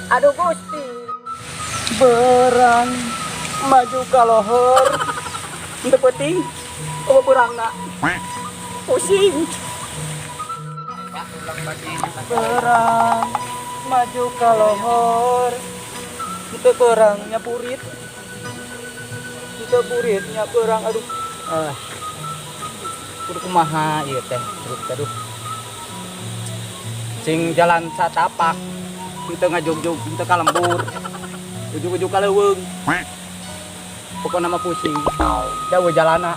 Aduh Gusti. Berang maju ka lohor. Teu penting oh berangna. Pusing. Berang maju ka lohor. Teu berangnya burit. Teu buritnya berang, aduh. Ah. Kudu kumaha ieu teh? Aduh, aduh. Sing jalan satapak. Henteu ngajugjug, henteu ka lembur. Ujug-ujug ka leuweung. Pokokna mah pusing. Jauh jalana.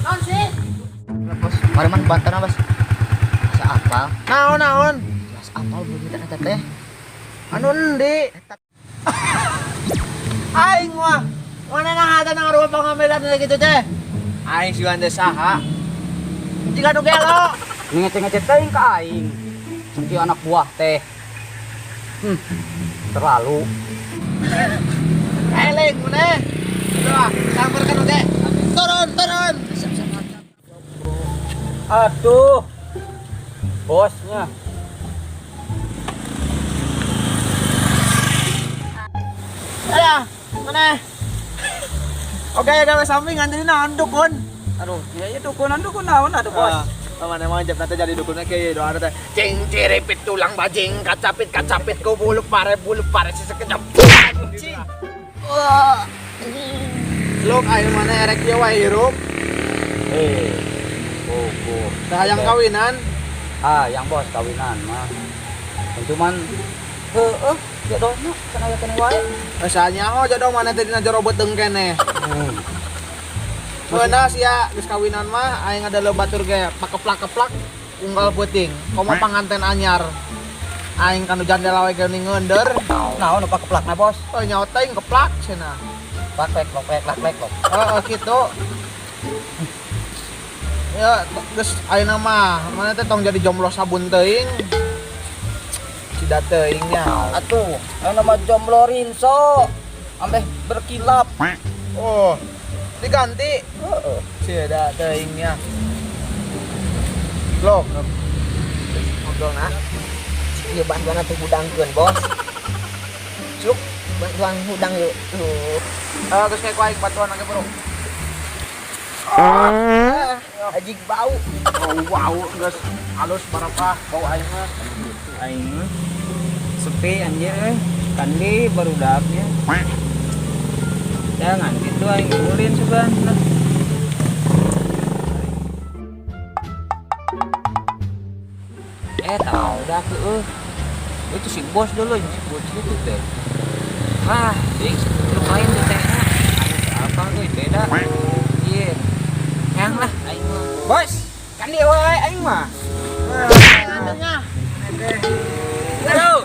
Naon sih? Bos, mari man bantuan, Bos. Asa apal? Naon naon? Asa apal belum minta eta teh. Anu endi? Aing mah mana nang ada nang rumah pengambilan gitu teh. Aing sigan teh saha? Jika nu gelo. Ngece-ngece teuing ka aing. Sakieu anak buah teh. Terlalu. Eleng maneh. Udah, samperkeun teh. Turun, turun. Aduh. Bosnya. Alah, maneh. Oke, gawe samping nganterin naon dukun. Aduh, ya ya dukunan dukun naon aduh bos. Ah, mana emang jam nanti jadi dukunnya kayak doa teh. Cing ciripit tulang bajing, kacapit kacapit ku bulu pare sesekejap. Anjing. Wah. Luk ayo mana erek ieu wae hirup. Eh. Oh. Tah hayang kawinan. Ah, yang bos kawinan mah. Cuman heueuh jodohna can aya keneh wae. Asa nyaho jodoh mana teh dina jero beuteung keneh. Beuna sia geus kawinan mah aing ada batur ge pakeplak-keplak unggal peuting. Komo panganten anyar. Aing kanu jandela we geuning ngeunder. Naon nu pakeplakna bos? Oh nyaho teuing keplak cenah. Plak plek plok plek plak plek plok. Heeh kitu. Ya geus ayeuna mah mana teh tong jadi jomblo sabun teuing. Cida teuing nya. Atuh, ayeuna mah jomblo rinso. Ambeh berkilap. Oh, diganti. Heeh. Cida teuing nya. Lok. Ngobrol nah. Ieu bantuan atuh hudangkeun, Bos. Cuk, bantuan hudang yuk. Tuh. Ah, geus kayak aing bantuan age, Bro. Ah, ajig bau. Oh, wow, geus halus barokah bau aing mah. Aing mah sepi anjir euy. Kandi barudaknya. Jangan gitu aing ulin sugan. Eh, tahu udah ke. Itu si bos dulu, si bos itu teh. Ah, ding, lu lain tuh teh. Aing apa euy beda. Iya. Yang lah aing mah. Bos, kan dia wae aing mah. Anunya. Aduh.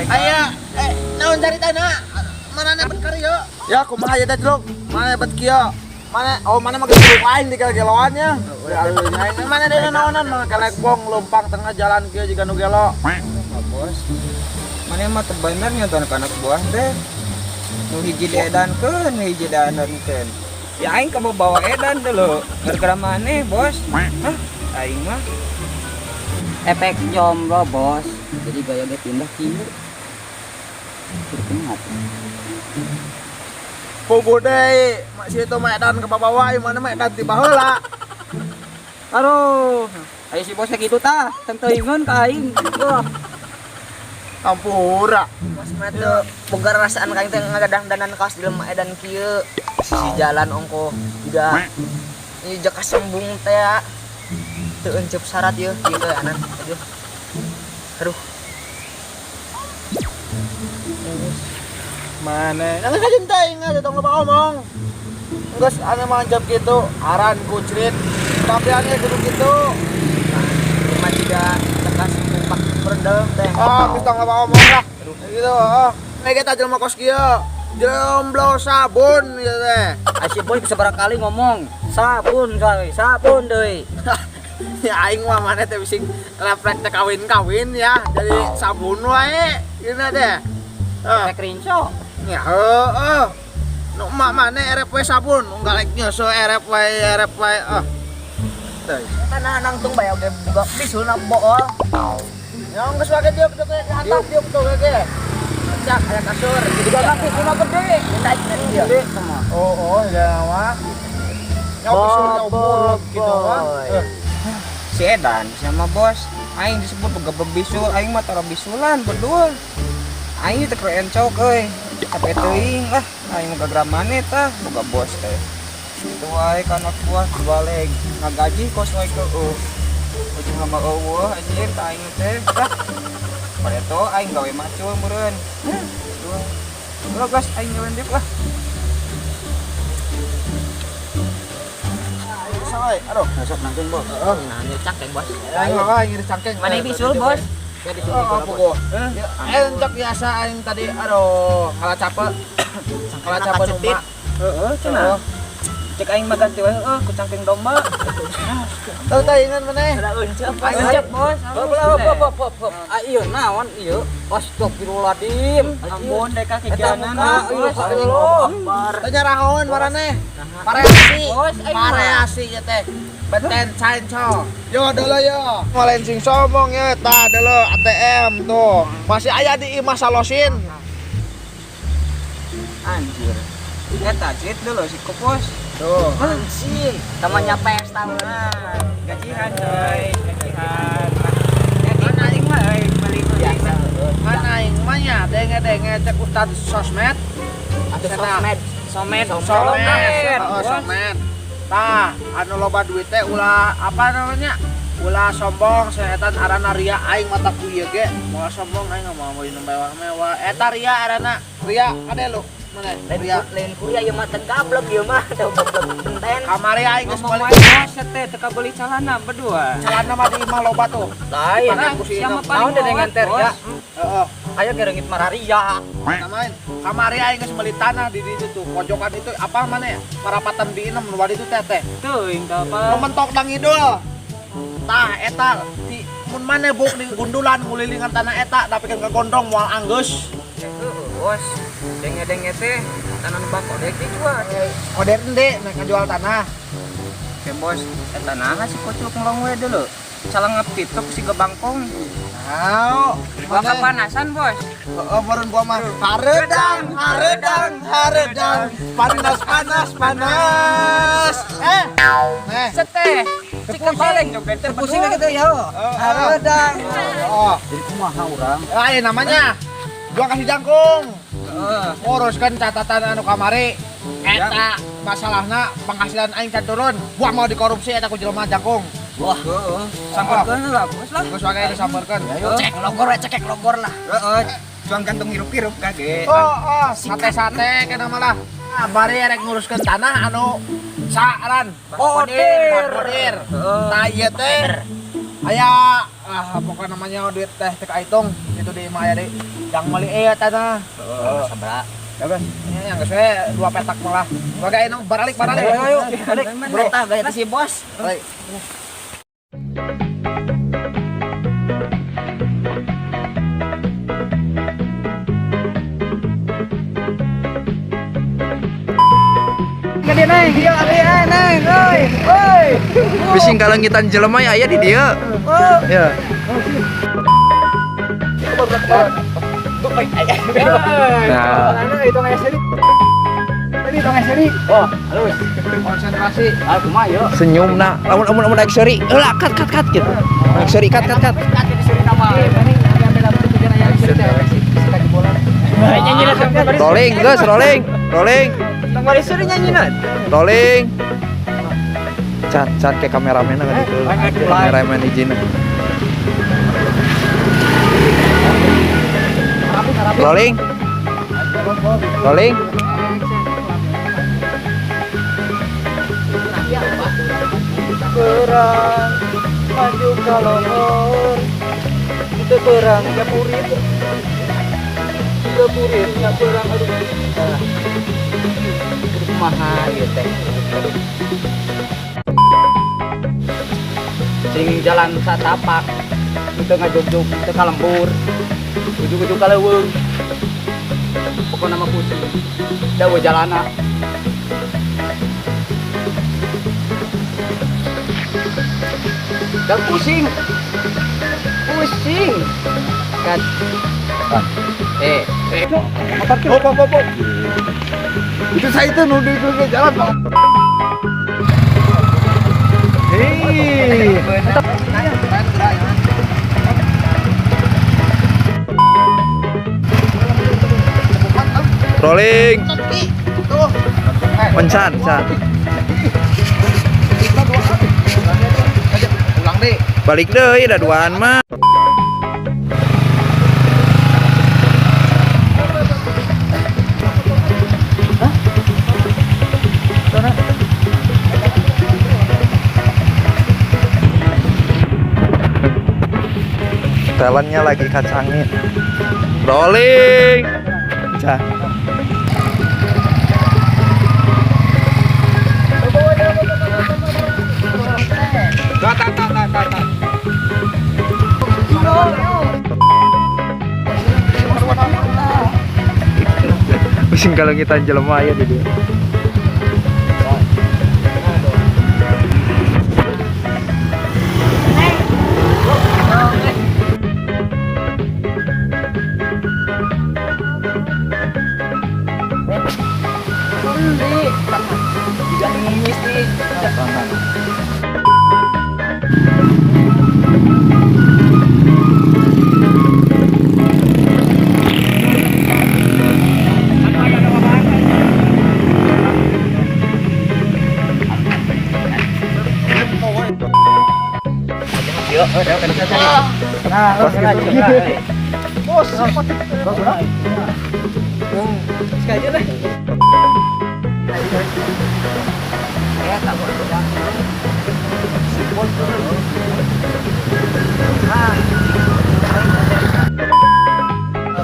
Aya, naon caritana? Mana bet karyo? Ya kumaha ya teh Luk? Mana bet kieu? Mana oh mana mah geus aing di geloan nya. Mana deui naonan mah kelek bong leumpang tengah jalan kieu jiga nu gelo. Bos. Mana mah teu bener nya tuh anak buah teh. Nu hiji diedankeun, nu hiji diandankeun. Ya aing kamu bawa edan dulu. Gara-gara maneh, Bos? Hah? Aing mah Efek jomblo, Bos. Jadi gaya ge pindah kieu. Kudu kumaha tuh? Puguh deui, mak situ mah edan ke bawah, mana mah edan ti baheula. Aduh, ayo si bosnya gitu tah, tenteuingeun ka aing. Wah, Ampura. Bos mah teu boga rasaan ka aing teh ngagadang-danan kaos jelema edan kieu. Sisi jalan ongko juga ieu jaka sembung teh. Teu enceup syarat ieu kieu teh anan. Aduh. Aduh. Mana? Nang kajen teuing aja tong loba omong. Geus ane manjap kitu, aran kucrit. Tampilannya kudu kitu. Mah jiga jaka sembung pak berendam teh. Oh, geus tong loba omong lah. Gitu, oh. Nek eta jelema kos kieu. Jomblo sabun ieu teh. Ai si bos bisa barangkali ngomong sabun deui, sabun deui. Ya aing mah mana teh bising leprek teh kawin-kawin ya. Jadi sabun wae gini teh. Ah. Rek rinso. Ya heeh. Nu emak maneh erep we sabun, galek nyeuseuh erep wae erep wae. Ah. Teuing. Tanah nangtung bae oge buka bisulna bool. Ya geus wae diuk diuk ke handap diuk tuh ge. Cak aya kasur. Juga bisulna gede. Naik dia. Gede sama. Oh oh ya mah. Ya bisulna buruk gitu mah. Eh, Si Edan sama bos. Aing disebut boga bisul, aing mah tara bisulan bedul. Aing teh keur encok euy. Capek teuing lah, aing mah gagara maneh tah boga bos teh. Itu wae ka anak buah dibaleg. Ngagaji kos wae keueuh. Ujung mah eueuh anjir ka aing teh. Tah. Pareto aing gawe macul meureun. Duh. Ulah gas aing gawe deuk lah. Salah, aduh. Besok nangtung bos. Heeh. Nah, cak ya, Bos. Aing mah aing ngiris cangkeng. Mana bisul, Bos? Ya di sini Oh, puguh. Eh, untuk biasa aing tadi aduh ngalah capek. Ngalah capek nu emak. Heeh, cenah. Cek aing mah ganti wae heueuh ku cangkeng domba. Tahu tah ingat maneh? Ada uncap. Aing uncap, Bos. Hop hop hop hop hop. Ah iya naon ieu? Astagfirullahaladzim. Ampun dek ka Eta kikieunan. muka ieu Bos. Allah. Tanya rahaon marane. Pareasi. Bos, aing mah. Pareasi ieu teh. Beten canco. Yo dulu yo. Ngalain sing sombong ya tah dulu ATM tuh. Masih aya di imah salosin. Anjir. Eta cit dulu si Kopos. Tuh. Anjing, temannya pesta. Nah, gajihan coy, gajihan. Ya, mana aing mah euy, balik Biasa. Mana aing mah nya denge-denge cek ustad sosmed. Atau Cenah. sosmed. Somed, Somed, heeh, somed. Tah, anu loba duit teh ulah apa namanya? Ulah sombong seetan arana ria aing mata ku ieu ge. Moal sombong aing mah mau minum mewah-mewah. Eta ria arana. Ria kade lu. Mana? Ria. Lain kuria ieu mah teu gablek ieu mah, teu gablek benten. Kamari aing geus Ngomong balik. wae bos teh teu kabeli calana berdua. Celana mah di imah loba tuh. Lain. Dipake ku si Siapa Inem. paling Naon dengan mawat, ter bos? ya. Heeh. Ayo gereungit mararia. Samain. Kamari aing geus meuli tanah di ditu tuh. Pojokan itu apa mana ya? Parapatan di Inem nu itu teh teh. Teuing tah apa? Nu mentok dang idul. Tah eta di mun maneh buk di gundulan ngulilingan tanah eta tapi kan kagondrong moal anggeus. Heeh, bos. Denge-denge teh tanah nu bangko dek dijual. Modern deh, mereka jual tanah. Oke bos, eta naha si kocok ngelong we dulu. Salah ngepituk si gebangkong. Nah, Gua kepanasan bos. Oh, meureun gua mah hareudang, hareudang, hareudang. Panas, panas, panas. Eh, eh. Seteh, cik kebalik joget teh Pusing gitu ya. Hareudang. Oh, Jadi kumaha urang? ah, ini namanya. Gua kasih jangkung. Heeh. Nguruskan catatan anu kamari. Eta masalahna penghasilan aing can turun. Gua mau dikorupsi eta ku jelema jangkung. Wah, heeh. Samperkeun lah bos lah. Geus wae disamperkeun. Cek logor we, cekek logor lah. Heeh, cuang gantung hirup-hirup kage. Oh, oh, sate-sate kena malah. Ah, bari erek nguruskeun tanah anu saaran. Kodir. Kodir. Heeh. Tah ieu teh aya ah pokoknya namanya duit teh teu kaitung itu di imah aya deui. Yang meuli ieu tanah. Heeh. Sabra. Ya guys, ini yang geus we dua petak malah. Oke, ini baralik baralik. Ayo, ayo. Balik, Bro. Eta gaya si bos. Balik. Gede neng, iya gede neng, oi, oi. Bising kalengitan jelema ya aya di dieu. Ya. Nah, Oh, halus. Konsentrasi. Ah, kumaha ieu? senyum nah. Lamun lamun lamun naik seuri, heula cut cut cut gitu. Naik seuri cut cut cut. Rolling, geus rolling, rolling. Rolling. Cat cat ke kameramen kan itu. Kameramen izin. Rolling. Rolling. Perang maju kalongor. Itu perang nyapurit. Nyapurit, perang aduh. Kudu kumaha ieu teh? Sing jalan satapak, teu ngajogjog, teu ka lembur. Ujug-ujug ka leuweung. Pokoknya mah pusing. Da eueuh jalana. Dan pusing. Pusing. Kan. Eh, eh. Hop, hop, hop, hop. Itu saya itu nu di di jalan, Pak. Hei. Rolling. Mencan, can. Ulang deh. Balik deui da duaan mah. Talentnya lagi kacangin. Rolling. Cah. Ta ta ta ta ta. Pusing kalau kita jelema aya di dieu. Tidak ngemis nih.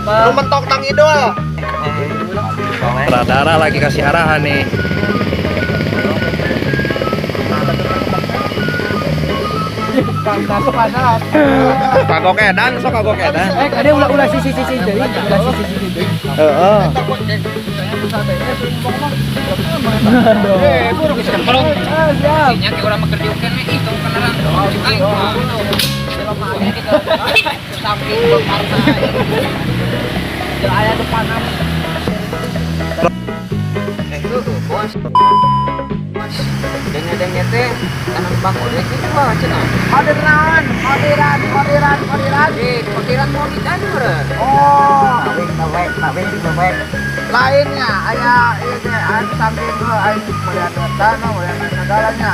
Lu mentok tang idol. Sutradara lagi kasih arahan nih. Kagok edan, sok kagok edan. Eh, ada ulah-ulah sisi sisi deui, ulah sisi sisi deui. Heeh. Nya ke urang mah keur diukeun we ih tong kenalan. Aing mah. Samping beparna. Aya depan. Eh tuh tuh bos. Denge-denge teh tanam bako deh kitu mah cenah. Kodiran, kodiran, kodiran, kodiran. Eh, pikiran mau didan meureun. Oh, lainnya aya ieu teh aya samping gua aing melihat tanah, melihat segalanya.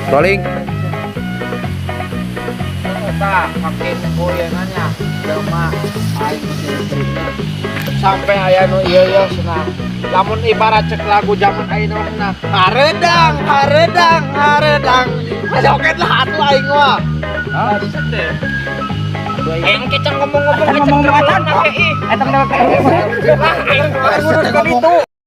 Rolling. Tah, makin goyangannya jelema aing sampai aya nu ieu ieu cenah. Lamun ibarat cek lagu zaman ayeuna mah hareudang, hareudang, hareudang. Joget lah atuh aing mah. Aing kecang ngomong-ngomong kecang ngomong ih. Eta mah Lah aing Ngomong. itu.